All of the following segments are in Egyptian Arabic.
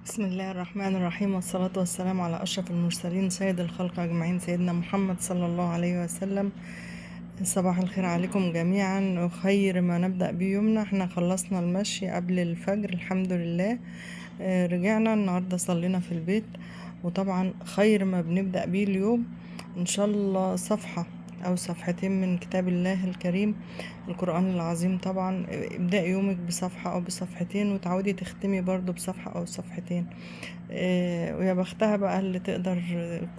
بسم الله الرحمن الرحيم، والصلاة والسلام على أشرف المرسلين سيد الخلق أجمعين، سيدنا محمد صلى الله عليه وسلم. صباح الخير عليكم جميعا، وخير ما نبدأ بيه يومنا. احنا خلصنا المشي قبل الفجر الحمد لله، رجعنا النهاردة صلينا في البيت، وطبعا خير ما بنبدأ بيه اليوم إن شاء الله صفحة أو صفحتين من كتاب الله الكريم القرآن العظيم. طبعا ابدأ يومك بصفحة أو بصفحتين، وتعودي تختمي برضو بصفحة أو صفحتين. ويا بختها بقى اللي تقدر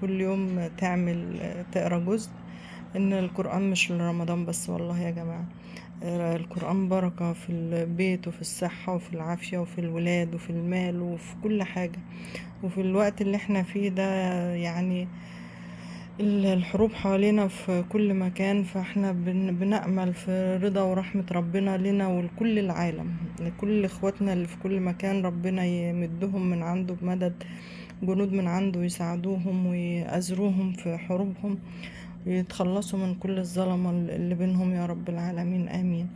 كل يوم تقرأ جزء. إن القرآن مش لرمضان بس والله يا جماعة، القرآن بركة في البيت وفي الصحة وفي العافية وفي الولاد وفي المال وفي كل حاجة. وفي الوقت اللي احنا فيه ده الحروب حوالينا في كل مكان، فاحنا بنأمل في رضا ورحمة ربنا لنا ولكل العالم، لكل اخواتنا اللي في كل مكان. ربنا يمدهم من عنده بمدد، جنود من عنده يساعدوهم ويأزروهم في حروبهم ويتخلصوا من كل الظلمة اللي بينهم يا رب العالمين، آمين.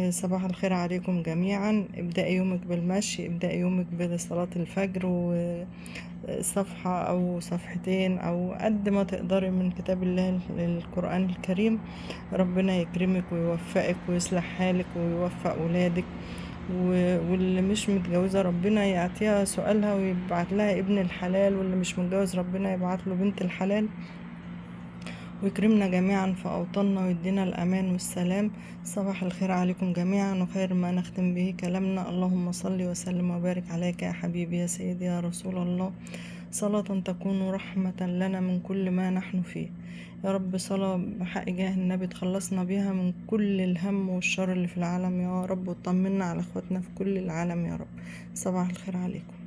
صباح الخير عليكم جميعا. ابدأي يومك بالمشي، ابدأي يومك بصلاة الفجر، وصفحة أو صفحتين أو قد ما تقدري من كتاب الله القرآن الكريم. ربنا يكرمك ويوفقك ويصلح حالك ويوفق ولادك، واللي مش متجوزة ربنا يعطيها سؤالها ويبعت لها ابن الحلال، واللي مش متجوز ربنا يبعت له بنت الحلال، ويكرمنا جميعا في أوطاننا ويدينا الأمان والسلام. صباح الخير عليكم جميعا، وخير ما نختم به كلامنا اللهم صل وسلم وبارك عليك يا حبيبي يا سيدي يا رسول الله، صلاة تكون رحمة لنا من كل ما نحن فيه يا رب. صلاة بحق جاه النبي تخلصنا بيها من كل الهم والشر اللي في العالم يا رب، وطمنا على اخواتنا في كل العالم يا رب. صباح الخير عليكم.